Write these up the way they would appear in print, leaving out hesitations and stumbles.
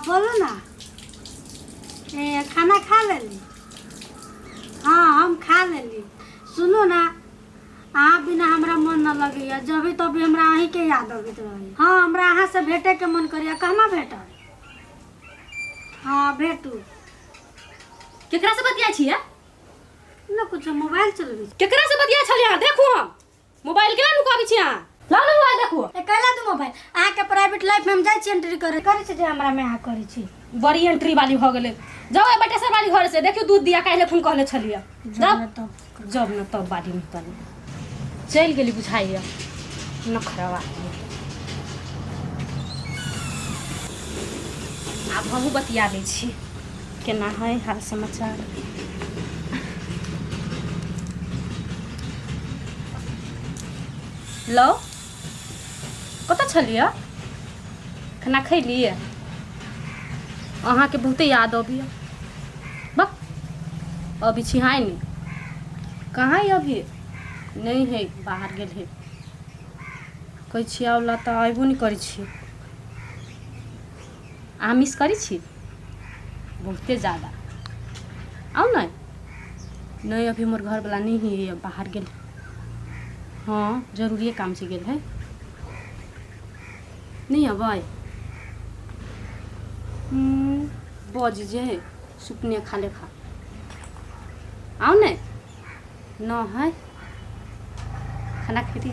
बोलू ना। ए खाना खा लेली? हाँ हम खा लेली। सुनू ना, अहाँ बिना हमरा मन न लगैया, जब तभी हमरा अहींके याद अबैत रहैया। हाँ हमरा अहाँसँ भेटैके मन करैया, कहमा भेटब? हाँ भेटू। केकरा से बतिया छियै? न कुछो, मोबाइल चलबै छी। केकरा से बतिया छलियै अहाँ? देखू हम मोबाइल केना नुकाबै छी अहाँ? लाउ ने मोबाइल देखू। ए कैला दू मोबाइल? अहाँके प्राइवेट लाइफ में हम जाइ छी एंट्री करे करै छी जे हमरा में अहाँ करै छी। बड़ी एंट्री वाली भऽ गेलै। जाउ ए बटेसर वाली घर से देखियौ दूध दिया, काल्हि फोन कहले छलियै। जाउ जब तब जब न तब बाड़ी में तनी चलि गेली बुझाइया नखरवा। आब हमहूँ बतिया लै छी, केना है हाल समाचार। हेलो, कतऽ छलियै? खाना खैलियै? अहाँके बहुते याद अबैया। बक अभी छिहाय नहि कहाँ है? अभी नहि है, बाहर गेल है। कहै छियै आबला तऽ अयबो नहि करै छी। अहाँ मिस करै छी बहुते ज्यादा। आउ ने। नहि, अभी हमर घरवला नहि है, बाहर गेल। हँ जरूरिए काम से गेल है। नहि अबै बज जे है सुपने खा लेखा। आउ ने। न है खाना खेती।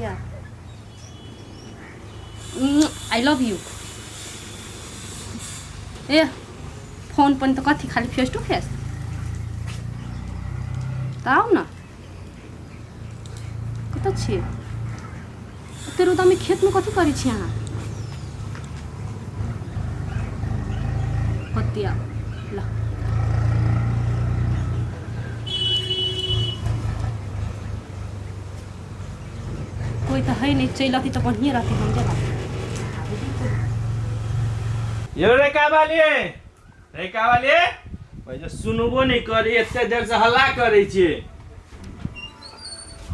I love U. A phone पर तऽ कथी खाली फेस टू फेस तऽ आउ ने। कतऽ छियै? एते रौदामे खेतमे कथी करै छी अहाँ? कते आउ ल। कोइ तऽ है नहि, चलि अती तऽ बढ़िए रहती। हम जेना यौ रेखा वाली, रेखा वाली, ओहि जे सुनबो नहि करी, एते देर से हल्ला करै छी।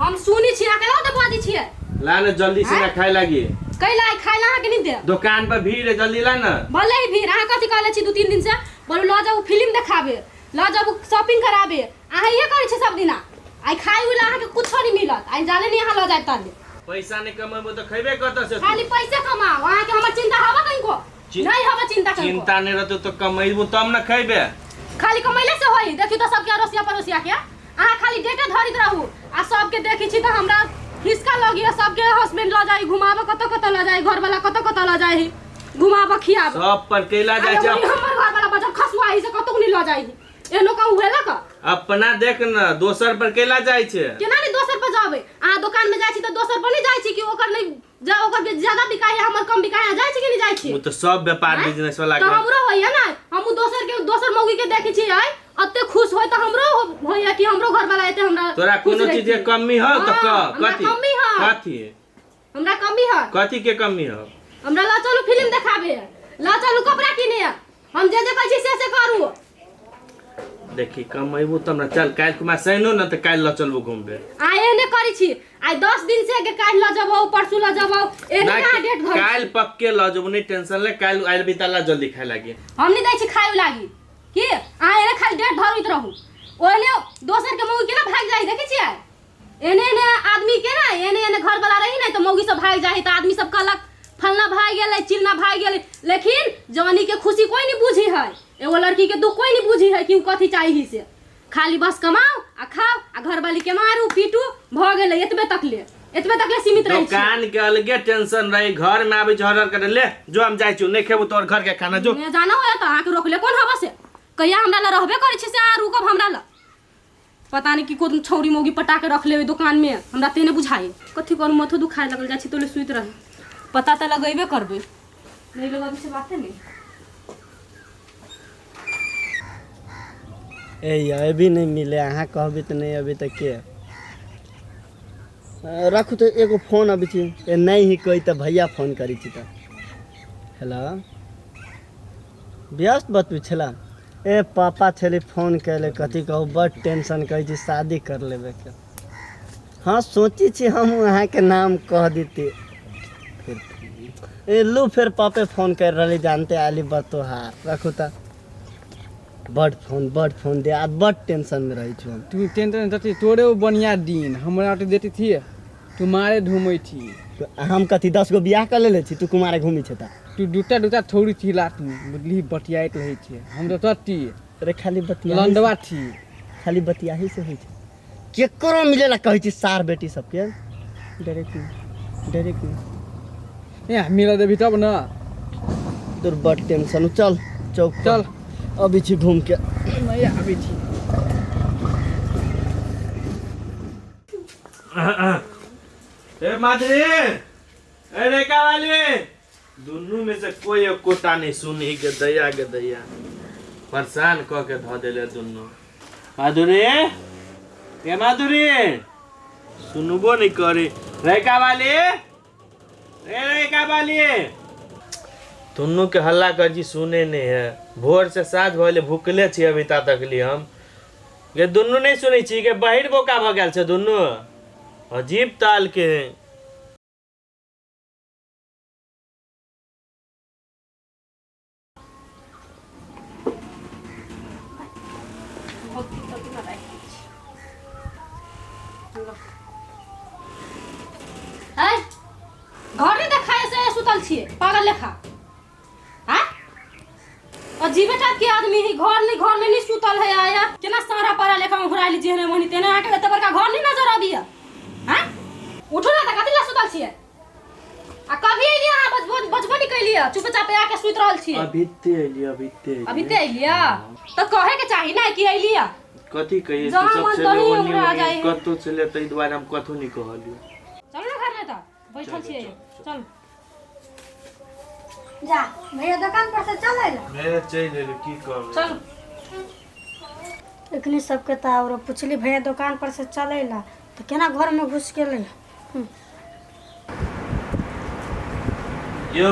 हम सुनै छी, अहाँ केना ओते बाजै छियै? ला ने जल्दी से ना, खाय लागी। कैला खाय ला अहाँके नहि देब? दुकान पर भीड़ है, जल्दी ला ना। भले ही भीड़, अहाँ कथी कहले छी 2-3 दिन से? बोलू लऽ जाउ फिल्म देखाबे, लऽ जाउ शॉपिंग कराबे। अहाँ इहे करै छी सब दिना। आइ खाय उला अहाँके कुछो नहि मिलत, आइ जाले नहि अहाँ लऽ जायब ताले। पैसा नहीं कमेबो तो खैबे कतऽ से तू? खाली पैसे कमाओ। अहाँके हमर चिंता हवा कनको? नहीं हवा चिंता कनको? चिंता नहीं रहतो तो कमेबो तब न खैबे। खाली कमैले से होई? देखियो तो सबके अड़ोसिया पड़ोसिया के, अहाँ खाली डेटे धरित रहू आ सबके देखै छी तऽ हमरा हिसका लगिया। सबके हस्बैंड लऽ जाइ घुमाबऽ, कतऽ कतऽ लऽ जाइ, घरवाला कतऽ कतऽ लऽ जाइ घुमाबऽ खियाबऽ। सब पर कैला जाइ छै। हमर घरवाला बजल खसुआ से कतौ नहि लऽ जाइ। एहनो कहूँ भेलक? अपना देख न, दोसर पर कैला जाइ छै? केना नहि दोसर पर जाबै? अहाँ दोकान में जाइ छी तऽ दोसर पर नहि जाइ छी कि ओकर नहि जा, ओकर ज्यादा बिकाइ है हमर कम बिकाइ है, जाइ छी कि नहि जाइ छी? ओ तऽ सब व्यापार बिजनेस वाला तऽ हमरो होइया ने, हमहूँ दोसर के दोसर मौगी के देखै छी आइ अते खुश होय तऽ हमरो होइया कि हमरो घर वाला एते हमरा तोरा खुश कोनो चीज के रखी। कमी हो तऽ हाँ, कह। हमरा कथी कमी है। कथी? हमरा कमी है। कथी के कमी हो? हमरा लऽ चलू फिल्म देखाबे, लऽ चलू कपड़ा किने, हम जे जे कहै छी से से करू। देखी कमेबू तब ने। चल काल्हि कुमार सैनो ने तऽ काल्हि लऽ चलबू घुमबे। आइ एहने करै छी, आइ 10 दिन से के काल्हि लऽ जबौ परसू लऽ जबौ, एहने अहाँ डेट धरै। काल्हि पक्के लऽ जेबू, नहि टेंशन ले। काल्हि आयल बिताला जल्दी खाय लागी। हम नहि दै छी खाय लागी की। अहाँ एहने खाली डेट धरैत रहू। ओहने दोसर के मौगी केना भागि जाइ देखै छियै? एहने एहने आदमी के ने एहने एहने घर वाला रही ने तऽ मौगी सब भागि जाइ तऽ आदमी सब कहलक फलना भागि गेलै, चिलना भागि गेलै। लेकिन जवानी के खुशी कोई नहीं बुझी है, एगो लड़की के दुख कोई नहीं बुझी है कि उ कथी चाही से। खाली बस कमाओ आ खाओ आ घरवाली के मारू पीटू, भऽ गेलै एतबे तक ले, एतबे तक ले सीमित रहै छी। दुकान के अलगे टेंशन रही, घर में आबै छै ऑर्डर करे ले जो, हम जाइ छी, नहीं खेबू तोहर घर के खाना जो। ने जाना होया तऽ अहाँके रोकले कोन हवा से? कहिया हमरा ला रहबे करै छी से अहाँ रुकब हमरा ला? पता नहीं कि कोन छौरी मौगी पटा के रख लेबै दुकान में, हमरा ते नहि बुझाइ। कथी करू, माथो दुखाए लगल। जाइ छी तोले सुति रहे, पता तऽ लगेबे करबै, नहीं लगाबै से बाते नहीं। ए अभी नहि मिले, अहाँ कहबै तऽ नहि अबै तऽ के राखू तऽ एगो फोन अबै छै। ए नहि ही कोइ तऽ भैया फोन करै छी तऽ। हेलो, व्यस्त बतबै छला। ए पापा छलै फोन कयले, कथी कहू, बड टेंशन, कहै छी शादी कर लेबेके। हाँ सोचै छी हम अहाँके नाम कह देती। फिर ए लू फेर पापे फोन कर रहली जानते आली बतोहार रखू त बड फोन दे आ बड टेंशन में रही छु हम। तू टेंशन देती तोरे वो बढ़िया दिन हमरा तो देती थी तू मारे घूमै थी। हम कथी 10 गो बियाह कर लेले छी तू कुमारे घूमी छे त तू दूटा दूटा थोड़ी थी लात में बुझली बतियाइत रहै छे हम तो तती अरे खाली बतिया लंडवा थी खाली बतियाही से होइ छे केकरो मिलेला कहै छी सार बेटी सबके डायरेक्ट डायरेक्ट ए मिला देबी तब न तोर बड टेंशन। चल चौक चल अभी छी घूम के नहीं अभी छी। ए माधुरी ए रेखा वाली दुनू में से कोई एकोटा नहीं सुनी के दैया के दैया परेशान क के ध देले दुनू। माधुरी ए माधुरी सुनबो नहीं करे। रेखा वाली ए रेखा वाली दुनू के हल्ला कर जी सुने नहीं है। भोर से साँझ भले भूखले छी अभी ता तकली हम ये दुनू नहीं सुनै छी के बहिर बोका भ गेल छे दुनू अजीब ताल के है। घर नहीं देखाए से सुतल छिए पागल लेखा। हां अजीबे टाइप के आदमी है घर नहीं घर में नहीं सुतल है आया केना सारा पारा लेखा उहराइल जेहने मोहनी तेने आके एते बड़का घर नहीं नजर आबिया। हां उठो ना त कथि ला सुतल छिए आ कभी अइलिए अहाँ बजबो नहीं कैलिए चुपचाप आके सुत रहल छिए। अभी ते अइलिए अभी ते अइलिए त कहे के चाही ना कि अइलिए कथि कहिए तू सब चले ओनी कतो चले तै दुआरे हम कथो नहीं कहलिए। चल ना घर में त बैठल छिए चल जा भैया दुकान पर से चल आइला मैं चल गेल की कहब चल। एखनी सबके त और पुछली भैया दुकान पर से चल आइला त केना घर में घुस गेलै। यो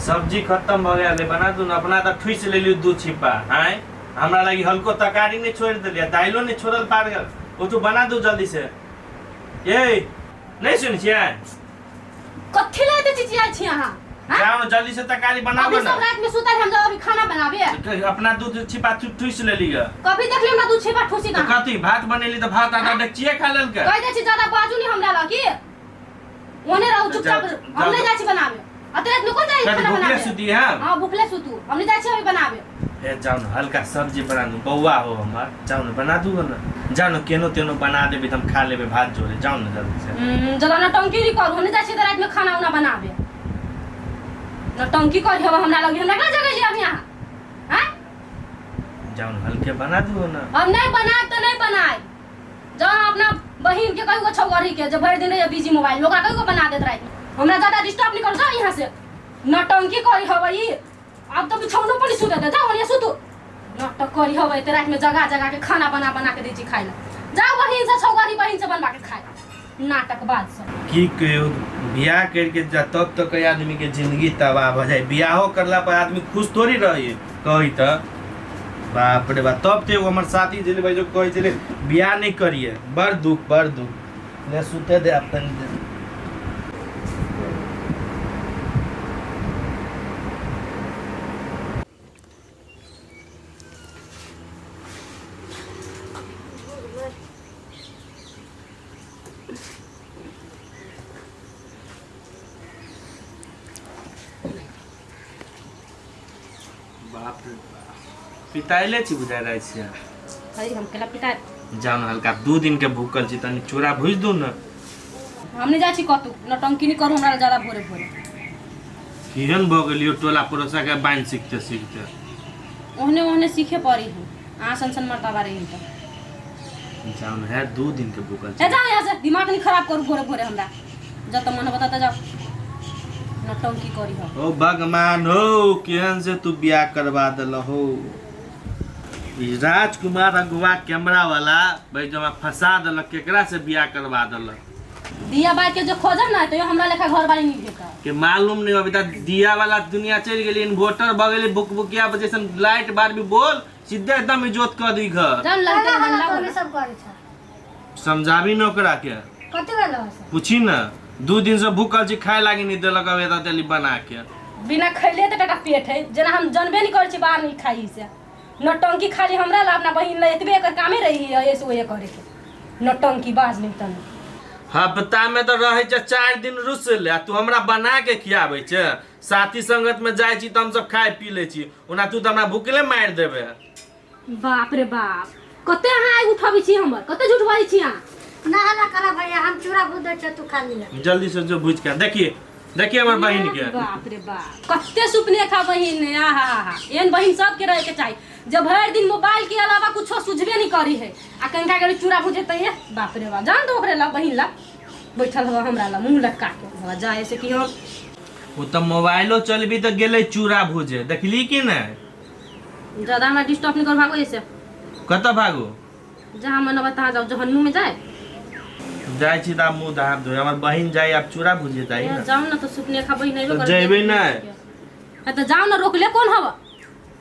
सब्जी खत्म भ गेल बना दू न अपना त ठुस लेलियो दू छिपा हाय हमरा लागि हल्को तरकारी नहीं छोड़ देलिए दाइलो नहीं छोड़ल पार गेल ओ तू बना दू जल्दी से। ए नहीं सुन छियै कथि ले एते चिचियाइ छी अहाँ? जाओ जल्दी से तरकारी बनाबो अभी ना। सब रात में सुतल हम जाओ अभी खाना बनाबे। अपना दूध छिपा ठुस लेली ग कभी देखली हमरा दूध छिपा ठुसी तो कथि भात बनेली त भात आधा डेकचिए खा लेलके। कह दे छी ज्यादा बाजू नहीं हमरा लगी ओने रहू चुपचाप हम नहीं जाइ छी बनाबे। अते रात में कोन जाइ खाना बनाबे? भूखले सुती है। हां भूखले सुतू हम नहीं जाइ छी अभी बनाबे। ए जाओ न हल्का सब्जी बना दू बौआ हो हमर जाओ न बना दू न जाओ न केनो तेनो बना देबे त हम खा लेबे भात जोरे जाओ न जल्दी से। जदा नौटंकी नहीं करू हम नहीं जाइ छी त रात में खाना उना बनाबे। नौटंकी कर हेबा हमरा लगी हमरा का जगह अभी यहां। हां जाओ न हल्के बना दू न। हम नहीं बनाए त नहीं बनाए जाओ अपना बहिन के कहू छौगरी के जे भरि दिन रहे बिजी मोबाइल में ओकरा कहू बना देत रात में हमरा ज्यादा डिस्टर्ब नहीं करू जाओ यहां से। नौटंकी करी हवे ई अब तो बिछौनो पर नहीं सुते दे जाओ ओनिया सुतू। नाटक करी हवे ते रात में जगह जगह के खाना बना बना के दै छी खाइ ला जाओ बहिन से छौगरी बहिन से बनवा के खाइ नाटक बाज सब। की कहियो बियाह करके जा तब तक तो आदमी के जिंदगी तबाह भ जाए। बियाहो करला पर आदमी खुश थोड़ी रही कही त बाप रे बाप। तब तो एगो हमर साथी छलै भाई जो कहै छलै बियाह नहीं करिए बड़ दुख बड़ दुख। ले सुते दे अपन दे। बाप रे बाप पिताइले छी बुझाइ रहै छियै। अरे हम केला पिताइ जाओ न हल्का 2 दिन के भूखल छी तनी चूड़ा भुज दू न। हम नहीं जाइ छी कतौ नौटंकी नहीं करू हमरा ज्यादा भोरे भोरे। केहन भ गेलियो टोला पड़ोसा के बाइन सीखते सीखते ओहने ओहने सीखे पड़ी हूँ अहाँ सन सन मर्दाबा रही त जाओ न है 2 दिन के भूखल छी। जाओ यहाँ से दिमाग नहीं खराब करू भोरे भोरे हमरा जब मन बता जाओ नौटंकी करी हो। ओ भगवान हो केहन से तू बियाह करवा देल हो। राजकुमार अगुआ कैमरा वाला भाई जो फंसा देलक केकरा से बियाह करवा देलक। दिया बार के जो खोजब ना तो हमरा लेखा घर वाली नहीं भेटत के मालूम नहीं अभी तक दिया वाला दुनिया चल गेली इन्वर्टर भ गेली बुकबुकिया जैसन लाइट बार भी बोल सीधे एकदम इजोत कर दी घर। जान लगते सब करै छ समझाबी न ओकरा के कथि भेल हो पूछी न। 2 दिन से भूखल छी, खाए लागी नहीं देलक। अब एता देली बना के। बिना खैले तऽ टाटा पेट है, जेना हम जानबे नहीं करै छी। बाहर नहीं खाई से नौटंकी खाली हमरा ला, अपना बहिन ला, एतबे एकर कामे रही है। ऐसे ओहे करे के नौटंकी बाज नहीं तनी। हफ्ता में तऽ रहै छै 4 दिन रुसले, आ तू हमरा बना के खियाबै छै। साथी संगत में जाइ छी तऽ हमसब खाय पी लै छी, ओना तू तऽ हमरा भूखले मारि देबे। बाप रे बाप, कते अहाँ आगि उठाबै छी हमर, कते झूठ बाजै छी अहाँ। ना हल्ला करा भैया, हम चूड़ा भूज दै छियै, तू खा लिअ। जल्दी से जो भूज के। देखिए देखिए हमर बहिन के। बाप रे बाप, कते सुपने खा बहिन। आहा आहा, एहन बहिन सबके रहे के चाही, जब भरि दिन मोबाइल के अलावा कुछो सुझबे नहीं करी है आ कनिका के चूड़ा भुजेतै है। बाप रे बाप, जान दो ओकरे ला, बहिन ला बैठल हवा, हमरा ला मुंह लटका के हवा जाए से कि हम। ओ तऽ मोबाइलो चलबी तऽ गेलै चूड़ा भूजे, देखली कि नहि? ज्यादा हमरा डिस्टर्ब नहीं कर, भागो ऐसे। कतऽ भागू? जहाँ मन अब तहाँ जाओ, जहन्नू में जाए। जाइ छी तऽ आब मुँह हाथ धोए। हमर बहिन जाइ आब चूड़ा भूजे जाइ ने। जाओ ना तो सुपने खा बहिन अइबे तऽ करत। जैबै नहि। हाँ तो जाओ ना, रोकले कौन हवा?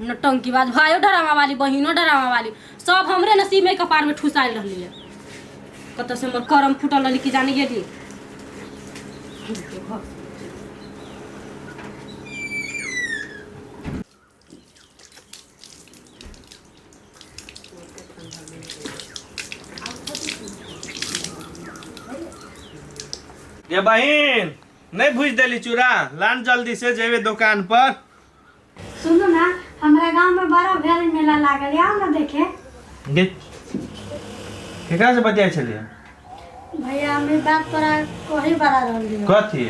नौटंकी बाज, भाइयो डरामा वाली, बहिनो डरामा वाली, सब हमरे नसीब में कपार में ठुसाइल रहली है। कतऽ से हमर करम फूटल रहली कि जाने गेली। गे बहिन, नहि भूज देली चूड़ा? लान जल्दी से, जेबै दोकान पर। सुनू ना, हमरा गाँव में बड़ा भेल मेला लागल, आउ ना देखे। गे, केकरा से बतियाइ छलियै? भैया, हम ई बात तोरा कही बड़ा रहली। कथी?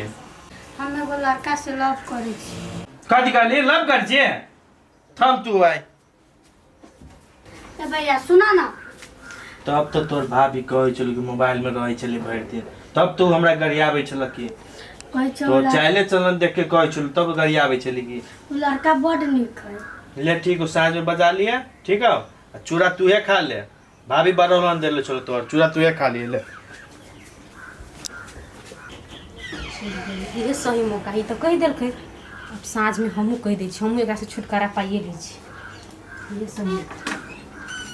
हम एगो लड़का से लव करै छी। कथी कहली? लव कर छियै? थम तू आइ। ए भैया, सुना ना। तब तऽ तोर भाभी कहै छल कि मोबाइल में रहै छलै भरि दिन, तब तू हमरा गरियाबै छल कि कहै छौ। तोर चाले चलन देख के कहै छल, तब गरियाबै छली कि उ लड़का बड नीक है। ले ठीक हो, साँझ में बजा लिया, ठीक हो? आ चूड़ा तूहे खा ले, भाभी बरौलन देले छलो तोहर, चूड़ा तूहे खा लिए ले। ये सही मौका, ई तऽ कहि देलकै, अब साँझमे हमहूँ कहि दै छी, हमहूँ एकरासँ छुटकारा पाइए लै छी। ये सही।